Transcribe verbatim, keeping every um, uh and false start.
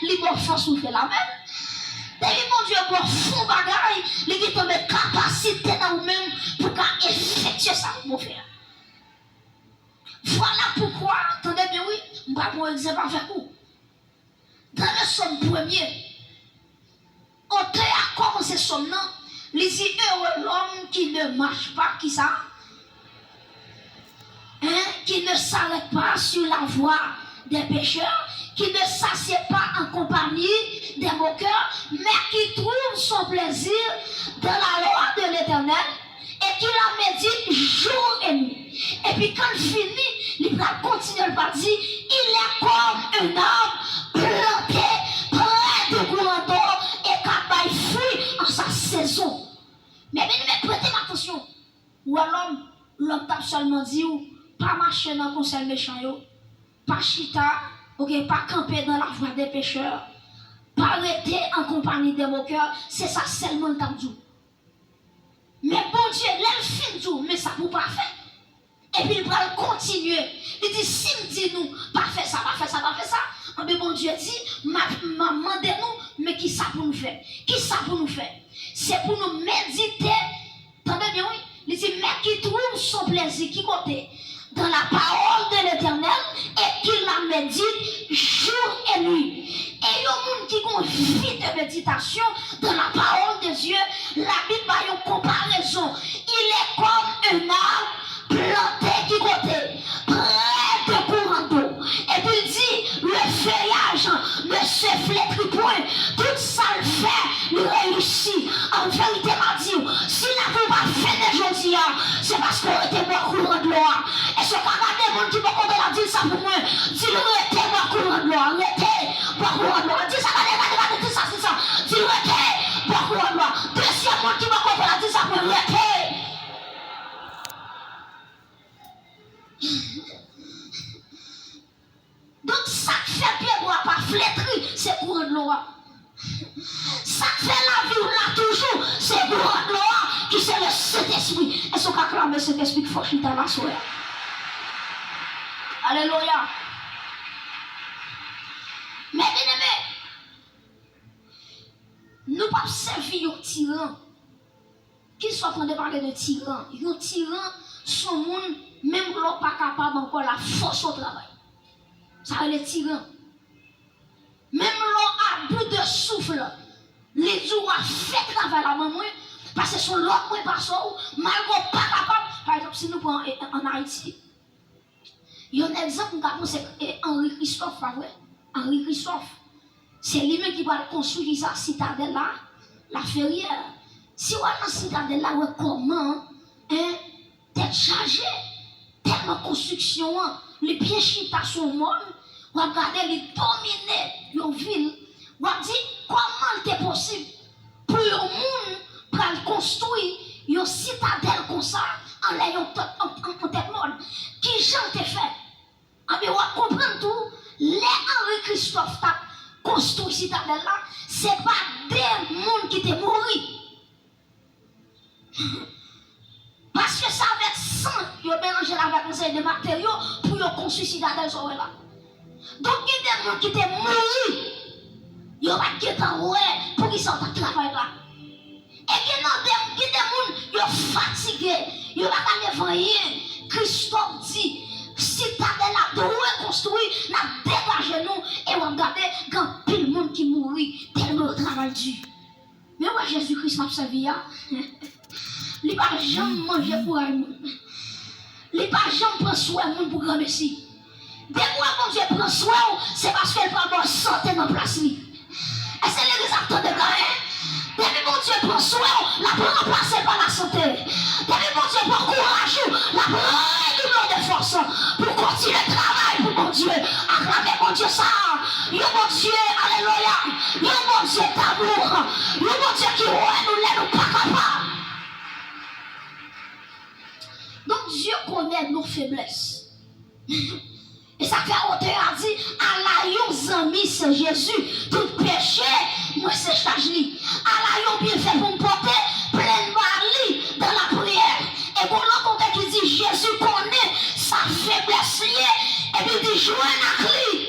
Li ba w fòs ou fè l, amèn. Depi Bondye ba w fon bagay, li gentan met kapasite nan ou menm pou w ka efektye sa pou w fè a. Vwala poukwa, tande byen wi, m pral pran yon egzanp avèk ou. Dans le Psaume premier, otè a kòmanse sòm nan, li di, heureux l'homme qui ne marche pas, kisa? Hein, qui ne s'arrête pas sur la voie des pécheurs, qui ne s'assied pas en compagnie des moqueurs, mais qui trouve son plaisir dans la loi de l'Éternel, et qui la médite jour et nuit. Epi kan l fini, li pral kontinye, l pral di, il est comme un arbre planté près de courant d'eau et k ap bay fwi an sa sezon. Men byeneme, prete m atansyon. Ou wè lòm, lòm t ap sèlman di w, pa mache nan konsèy mechan yo, pa chita, oke, pa kanpe dans la voie des pécheurs, pa rete an konpanyi des moqueurs, se sa sèlman l t ap di w. Men Bondye, lè l fin di w, men sa pou w pa fè. Epi l pral kontinye. Li di, si m di nou, pa fè sa, pa fè sa, pa fè sa, anben Bondye di, m ap, m ap mande nou, men kisa pou nou fè? Kisa pou nou fè? Se pou nou medite, tande byen wi, li di, mais qui trouve son plaisir, ki kote? Dans la parole de l'Éternel et qui la médite jour et nuit. E yon moun ki gon vi de meditasyon dans la parole de Dieu, Labib ba yon konparezon. Il est comme un arbre planté ki kote? Près de courant d'eau. Epi l di, le feuillage ne se flétrit point. Tout sa l fè, li reyisi. An verite, m a di w, si lavi w pa fete jodi a, se paske w rete bò kouran dlo a. Èske w ka gade moun ki bò kote w la, di l sa pou mwen? Di l rete bò kouran dlo a, rete bò kouran dlo a. Di sa, gade, gade, gade, di sa, di sa. Di l rete bò kouran dlo a. Dezyèm moun ki bò kote w la, di sa pou mwen, rete. Donk, sa k fè pyebwa pa fletri, se kouran dlo a. Sa k fè lavi w la toujou, se kouran dlo a, ki se le Sentespri. Èske w ka aklame Sentespri k fò chita la aswè a? Alelouya. Men byeneme, nou p ap sèvi yon tiran. Kisa w tande pale de tiran? Yon tiran se yon moun, menm lè w pa kapab ankò, l ap fòse w travay. Sa rele tiran. Menm lè w a bout de souf, li di w, w a fè travay la ban mwen, paske se yon lòd mwen pase w, malgre w pa kapab. Pa egzanp, si nou pran, e, ann Ayiti, yon egzanp, m ka panse, e, Henri Christophe, pa vre? Henri Christophe, se li menm ki pral konstwi kisa? Sitadèl la, Laferyè. Si w al nan Sitadèl la, w wè kòman, en, tèt chaje, tèlman konstriksyon an, li byen chita sou yon mòn, w ap gade li domine yon vil, w ap di, kòman l te posib pou yon moun pral konstwi yon sitadèl konsa anlè yon tèt, an, an, an tèt mòn? Kijan l te fè? Anben, w ap konprann tou, lè Henri Christophe t ap konstwi sitadèl la, se pa de moun ki te mouri. Paske se avèk san yo melanje l avèk yon seri de materyo pou yo konstwi sitadèl sa w wè la. Donk, gen de moun ki te mouri, yo pa t gentan wè poukisa yo t ap travay la. E gen nan de, gen de moun, yo fatige, yo pa ka leve anyen. Christophe di, sitadèl la dwe konstwi, n ap degaje nou, e w ap gade, gen anpil moun ki mouri, tèlman yo travay di. Men w wè Jezi Kris m ap sèvi a, li pa janm manje kouray moun. Li pa janm pran swen moun pou granmesi. Depi w wè Bondye pran swen w, se paske l pral ba w sante nan plas li. Èske legliz ap tande byen? Depi Bondye pran swen w, l ap ranplase l pa lasante. Depi Bondye pran kouraj ou, l ap redouble w de fòs pou w kontinye travay pou Bondye. Aklame Bondye sa a. Yon Bondye, alelouya. Yon Bondye damou. Yon Bondye ki wè nou lè nou pa kapab. Donk, Dye konnen nou feblès. E sa k fè otè a di, ala yon zanmi se Jezi, tout peche mwen se chaj li. Ala yon byenfè pou m pote, plenn ba li dans la prière. E gon lòt otè ki di, Jezi konnen sa feblès li ye, epi l di, jwenn ak li